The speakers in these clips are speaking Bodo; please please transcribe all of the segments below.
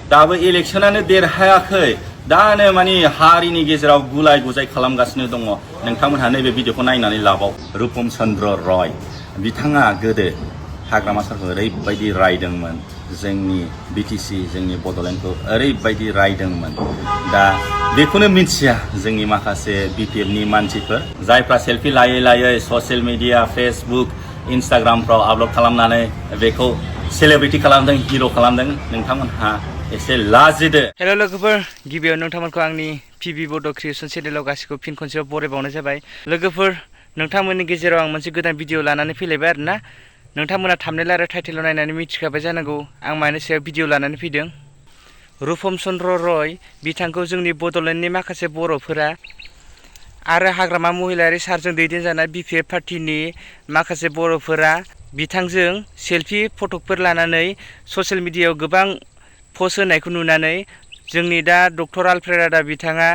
दाबो इलेक्शनानो देरहायाखै दानो माने हारिनि गेजेराव गुलाय गुजाय खालामगासिनो दङ नोंथांमोनहा नैबे भिडिअखौ नायनानै लाबाव रुपम चन्द्र रय बिथाङा गोदो हाग्रामा सारखौ ओरैबायदि रायदोंमोन जोंनि बिटिसि जोंनि बड'लेण्डखौ ओरैबायदि रायदोंमोन दा बेखौनो मिथिया जोंनि माखासे बिपिएफनि मानसिफोर जायफ्रा सेल्फि लायै लायै ससियेल मिडिया फेसबुक इन्स्टाग्रामफ्राव आपल'ड खालामनानै बेखौ सेलेब्रिटि खालामदों हिर' खालामदों नोंथांमोनहा एसे लाजिदो। हेल' लोगोफोर गिबियाव नोंथांमोनखौ आंनि PB Bodo CREATION चेनेलाव गासिखौ फिन खनसेयाव बरायबावनाय जाबाय। लोगोफोर नोंथांमोननि गेजेराव आं मोनसे गोदान भिडिअ लानानै फैलायबाय आरोना नोंथांमोना थाम्बनेल आरो टाइटेलाव नायनानै मिथिखाबाय जानांगौ आं मानि सायाव भिडिअ लानानै फैदों। रुपम चन्द्र रय बिथांखौ जोंनि बड'लेण्डनि माखासे बर'फोरा आरो हाग्रामा महिलायारि सारजों दैदेनजानाय BPF पार्टिनि माखासे बर'फोरा बिथांजों सेल्फि फटकफोर लानानै ससियेल मिडियायाव गोबां पस्ट होनायखौ नुनानै जोंनि दा डक्टर आलफ्रेदा बिथाङा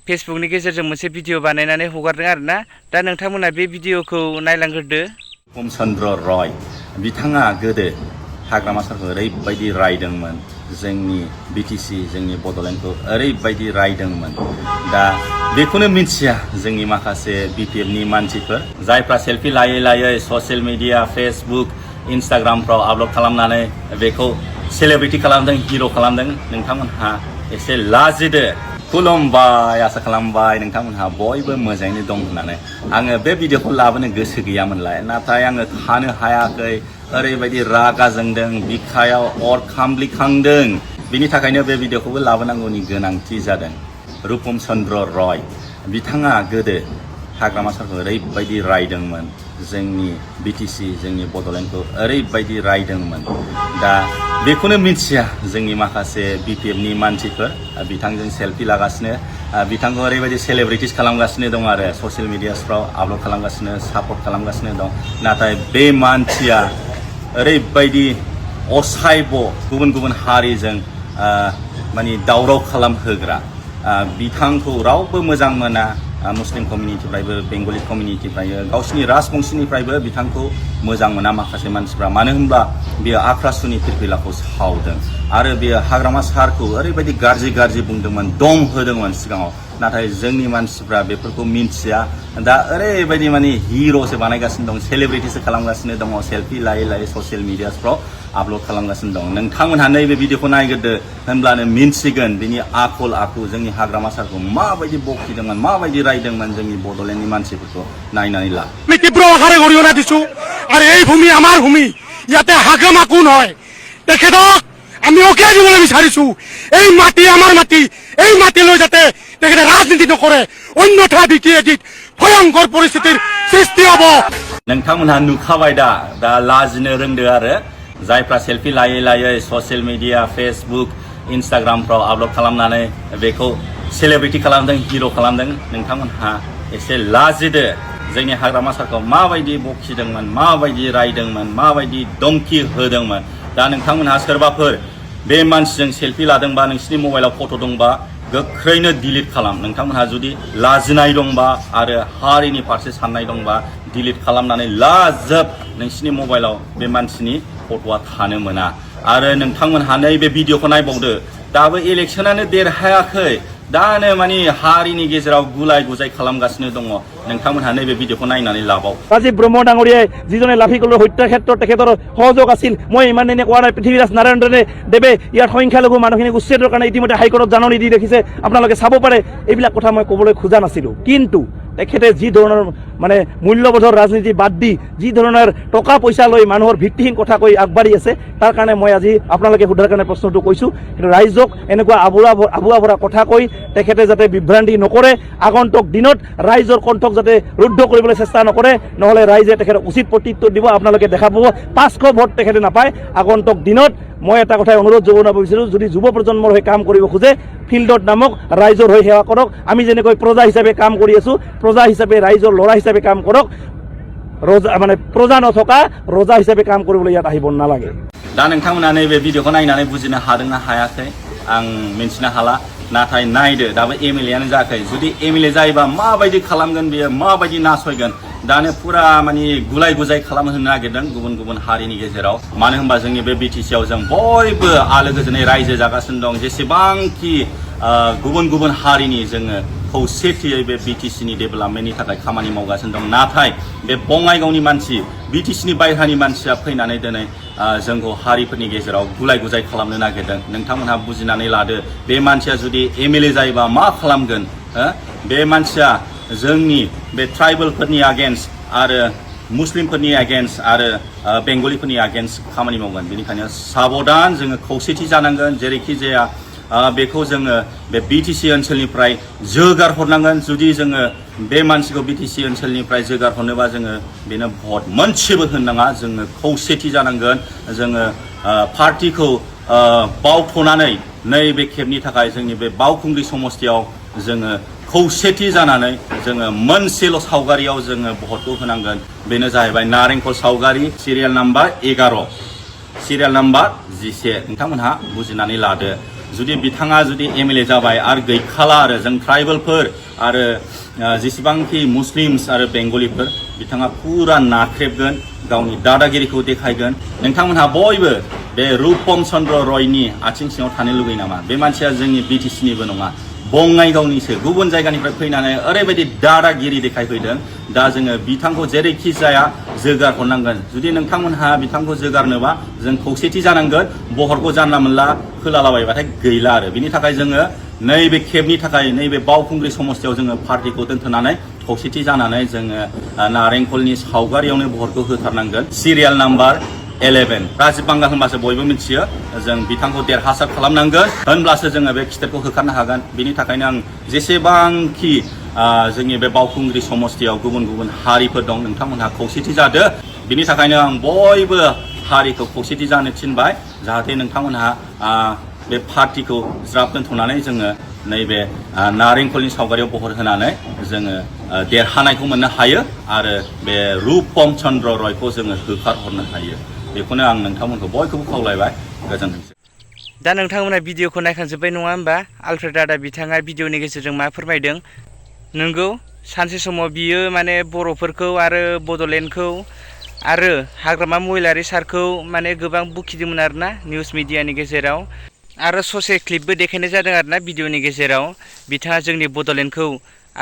फेसबुकनि गेजेरजों मोनसे भिडिअ बानायनानै हगारदों आरोना दा नोंथांमोना बे भिडिअखौ नायलांग्रोदो। रुपम चन्द्र रय बिथाङा गोदो हाग्रामा सारखौ ओरैबायदि रायदोंमोन जोंनि बिटिसि जोंनि बड'लेण्डखौ ओरैबायदि रायदोंमोन दा बेखौनो मिथिया जोंनि माखासे बिपिएफनि मानसिफोर जायफ्रा सेल्फि लायै लायै ससियेल मिडिया फेसबुक इन्स्टाग्रामफ्राव आपल'ड खालामनानै बेखौ सेलेब्रिटि खालामदों हिर' खालामदों नोंथांमोनहा एसे लाजिदो। खुलुमबाय आसा खालामबाय नोंथांमोनहा बयबो मोजाङैनो दं होननानै आङो बे भिडिअखौ लाबोनो गोसो गैयामोनलाय नाथाय आङो थानो हायाखै ओरैबायदि रागा जोंदों बिखायाव अर खामग्लिखांदों बिनि थाखायनो बे भिडिअखौबो लाबोनांगौनि गोनांथि जादों। रुपम चन्द्र रय बिथाङा गोदो हाग्रामा सारखौ ओरैबायदि रायदोंमोन जोंनि बिटिसि जोंनि बड'लेण्डखौ ओरैबायदि रायदोंमोन दा बेखौनो मिथिया जोंनि माखासे बिपिएफनि मानसिफोर बिथांजों सेल्फि लागासिनो बिथांखौ ओरैबायदि सेलेब्रिटिस खालामगासिनो दं आरो ससियेल मिडियासफ्राव आपल'ड खालामगासिनो सापर्ट खालामगासिनो दं नाथाय बे मानसिया ओरैबायदि असायब गुबुन गुबुन हारिजों माने दावराव खालामहोग्रा बिथांखौ रावबो मोजां मोना मुस्लिम कमिउनिटिफ्रायबो बेंगलि कमिउनिटिफ्रायबो गावसिनि राजबंशीनिफ्रायबो बिथांखौ मोजां मोना माखासे मानसिफ्रा मानो होनब्ला बियो आख्रासुनि फिरफिलाखौ सावदों आरो बियो हाग्रामा सारखौ ओरैबायदि गाज्रि बुंदोंमोन दम होदोंमोन सिगाङाव नाथाय जोंनि मानसिफ्रा बेफोरखौ मिन्थिया दा ओरैबायदि माने हिर'सो बानायगासिनो दं सेलेब्रिटिसो खालामगासिनो दङ सेल्फि लायै लायै ससियेल मिडियासफ्राव आपल'ड खालामगासिनो दं नोंथांमोनहा नैबे भिडिअखौ नायग्रोदो होनब्लानो मिन्थिगोन बिनि आखल आखु जोंनि हाग्रामा सारखौ माबायदि बखिदोंमोन माबायदि रायदोंमोन जोंनि बड'लेण्डनि मानसिफोरखौ नायनानै ला। আমি তীব্র আকারে গৰিহণা দিছো আৰু এই ভূমি আমাৰ ভূমি ইয়াতে হাগ্ৰামা কোন হয় তেখেতক আমি অকিয়াই দিবলৈ বিচাৰিছো এই মাটি আমাৰ মাটি এই মাটিলৈ যাতে তেখেতে ৰাজনীতি নকৰে অন্যথা বিটিএডিত ভয়ংকৰ পৰিস্থিতিৰ সৃষ্টি হ'ব। नोंथांमोनहा नुखाबाय दा लाजिनो रोंदो आरो जायफ्रा सेल्फि लायै लायै ससियेल मिडिया फेसबुक इन्स्टाग्रामफ्राव आपल'ड खालामनानै बेखौ सेलेब्रिटि खालामदों हिर' खालामदों नोंथांमोनहा एसे लाजिदो जोंनि हाग्रामा सारखौ माबायदि बखिदोंमोन माबायदि रायदोंमोन माबायदि धमकि होदोंमोन दा नोंथांमोनहा सोरबाफोर बे मानसिजों सेल्फि लादोंबा नोंसिनि मबाइलाव फट' दंबा गोख्रैनो डिलिट खालाम नोंथांमोनहा जुदि लाजिनाय दंबा आरो हारिनि फारसे साननाय दंबा डिलिट खालामनानै लाजोब नोंसिनि मबाइलाव बे मानसिनि फट'आ थानो मोना आरो नोंथांमोनहा नैबे भिडिअखौ नायबावदो दाबो इलेक्शनानो देरहायाखै दानो माने हारिनि गेजेराव गुलाय गुजाय खालामगासिनो दङ नोंथांमोनहा नैबे भिडिअखौ नायनानै लाबाव। राजीव ब्रह्म डाঙৰীয়াই যিজনে লাফিকলৰ হত্যাৰ ক্ষেত্ৰত তেখেতৰ সহযোগ আছিল মই ইমান দিনে কোৱা নাই পৃথিৱীৰাজ নাৰায়ণ দেৱে ইয়াৰ সংখ্যালঘু মানুহখিনিক উচ্ছেদৰ কাৰণে ইতিমধ্যে হাইকোৰ্টত জাননী দি ৰাখিছে আপোনালোকে চাব পাৰে এইবিলাক কথা মই ক'বলৈ খোজা নাছিলোঁ কিন্তু তেখেতে যি ধৰণৰ মানে মূল্যবোধৰ ৰাজনীতি বাদ দি যি ধৰণৰ টকা পইচা লৈ মানুহৰ ভিত্তিহীন কথা কৈ আগবাঢ়ি আছে তাৰ কাৰণে মই আজি আপোনালোকে সোধাৰ কাৰণে প্ৰশ্নটো কৈছোঁ কিন্তু ৰাইজক এনেকুৱা আবুৱা ভৰা কথা কৈ তেখেতে যাতে বিভ্ৰান্তি নকৰে আগন্তুক দিনত ৰাইজৰ কণ্ঠক যাতে ৰুদ্ধ কৰিবলৈ চেষ্টা নকৰে নহ'লে ৰাইজে তেখেতক উচিত প্ৰত্যুত্তৰ দিব আপোনালোকে দেখা পাব 500 ভোট তেখেতে নাপায় আগন্তুক দিনত মই এটা কথাই অনুৰোধ জনাব বিচাৰিছোঁ যদি যুৱ প্ৰজন্মৰ হৈ কাম কৰিব খোজে ফিল্ডত নামক ৰাইজৰ হৈ সেৱা কৰক আমি যেনেকৈ প্ৰজা হিচাপে কাম কৰি আছোঁ প্ৰজা হিচাপে ৰাইজৰ ল'ৰা হিচাপে কাম কৰক ৰজা মানে প্ৰজা নথকা ৰজা হিচাপে কাম কৰিবলৈ ইয়াত আহিব নালাগে। दा नोंथांमोना नैबे भिडिअखौ नायनानै बुजिनो हादोंना हायाखै आं मिन्थिनो हाला नाथाय नायदो दाबो एमएलएआनो जायाखै जुदि एमएलए जायोबा माबायदि खालामगोन बियो माबायदि नासयगोन दानो फुरा माने गुलाय गुजाय खालामहोनो नागिरदों गुबुन गुबुन हारिनि गेजेराव मानो होनबा जोंनि बे बिटिसिआव जों बयबो आलो गोजोनै रायजो जागासिनो दं जेसेबांखि गुबुन गुबुन हारिनि जोङो खौसेथियै बे बिटिसिनि डेभेलपमेन्टनि थाखाय खामानि मावगासिनो दं नाथाय बे बङाइगावनि मानसि बिटिसिनि बायह्रानि मानसिया फैनानै दिनै जोंखौ हारिफोरनि गेजेराव गुलाय गुजाय खालामनो नागिरदों नोंथांमोनहा बुजिनानै लादो बे मानसिया जुदि एमएलए जायोबा मा खालामगोन बे मानसिया जोंनि बे ट्राइबेलफोरनि एगेन्स्ट आरो मुस्लिमफोरनि एगेन्स्ट आरो बेंगलिफोरनि एगेन्स्ट खामानि मावगोन बेनिखायनो साबधान जोङो खौसेथि जानांगोन जेरैखि जाया बेखौ जोङो बे बिटिसि ओनसोलनिफ्राय जोगार हरनांगोन जुदि जोङो बे मानसिखौ बिटिसि ओनसोलनिफ्राय जोगार हरनोबा जोङो बेनो भट मोनसेबो होनाङा जोङो खौसेथि जानांगोन जोङो पार्टिखौ बावथ'नानै नैबे खेबनि थाखाय जोंनि बे बावखुंग्रि समस्तियाव जोङो खौसेथि जानानै जोङो मोनसेल' सावगारियाव जोङो भटखौ होनांगोन बेनो जाहैबाय नारेंखल सावगारि सिरियाल नाम्बार 11 सिरियाल नाम्बार 11 नोंथांमोनहा बुजिनानै लादो जुदि बिथाङा जुदि एमएलए जाबाय आरो गैखाला आरो जों ट्राइबेलफोर आरो जेसेबांखि मुस्लिम्स आरो बेंगलिफोर बिथाङा पुरा नाख्रेबगोन गावनि दादागिरिखौ देखायगोन नोंथांमोनहा बयबो बे रुपम चन्द्र रयनि आथिं सिङाव थानो लुगैयो नामा बे मानसिया जोंनि बिटिसिनिबो नङा बङाइगावनिसो गुबुन जायगानिफ्राय फैनानै ओरैबायदि दादागिरि देखायफैदों दा जोङो बिथांखौ जेरैखि जाया जोगार हरनांगोन जुदि नोंथांमोनहा बिथांखौ जोगारनोबा जों खौसेथि जानांगोन बहरखौ जानला मोनला होलालाबायबाथाय गैला आरो बिनि थाखाय जोङो नैबे खेबनि थाखाय नैबे बावखुंग्रि समस्तियाव जोङो पार्टिखौ दोनथ'नानै खौसेथि जानानै जोङो नारेंखलनि सावगारियावनो बहरखौ होथारनांगोन सिरियाल नाम्बार 11 राजिब बांगाल होनबासो बयबो मिथियो जों बिथांखौ देरहासार खालामनांगोन होनब्लासो जोङो बे खिथेरखौ होखारनो हागोन बिनि थाखायनो आं जेसेबांखि जोंनि बे बावखुंग्रि समस्तियाव गुबुन गुबुन हारिफोर दं नोंथांमोनहा खौसेथि जादो बिनि थाखायनो आं बयबो हारिखौ खौसेथि जानो थिनबाय जाहाथे नोंथांमोनहा बे पार्टिखौ ज्राब दोनथ'नानै जोङो नैबे नारेंखलनि सावगारियाव बहर होनानै जोङो देरहानायखौ मोननो हायो आरो बे रुपम चन्द्र रयखौ जोङो होखारहरनो हायो बेखौनो आं नोंथांमोनखौ बयखौबो खावलायबाय गोजोन्थों दा नोंथांमोना भिडिअखौ नायखांजोब्बाय नङा होमबा आल्फ्रेड दादा बिथाङा भिडिअनि गेजेरजों मा फोरमायदों नंगौ सानसे समाव बियो माने बर'फोरखौ आरो बड'लेण्डखौ आरो हाग्रामा महिलारि सारखौ माने गोबां बुखिदोंमोन आरोना निउस मिडियानि गेजेराव आरो ससे क्लिपबो देखायनाय जादों आरोना भिडिअनि गेजेराव बिथाङा जोंनि बड'लेण्डखौ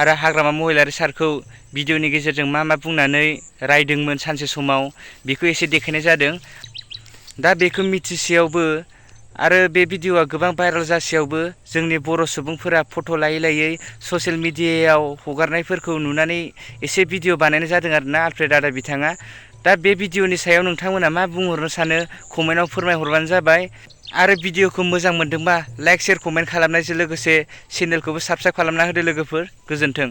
आरो हाग्रामा महिलारि सारखौ भिडिअनि गेजेरजों मा बुंनानै रायदोंमोन सानसे समाव बेखौ एसे देखायनाय जादों दा बेखौ मिथिसेयावबो आरो बे भिडिअआ गोबां भाइरेल जासेयावबो जोंनि बर' सुबुंफोरा फट' लायै लायै ससियेल मिडियायाव हगारनायफोरखौ नुनानै एसे भिडिअ बानायनाय जादों आरोना आल्फ्रेड दादा बिथाङा दा बे भिडिअनि सायाव नोंथांमोना मा बुंहरनो सानो कमेन्टआव फोरमायहरबानो जाबाय आरो भिडिअखौ मोजां मोनदोंबा लाइक शेयार कमेन्ट खालामनायजों लोगोसे चेनेलखौबो साबस्क्राइब खालामना होदो लोगोफोर गोजोन्थों।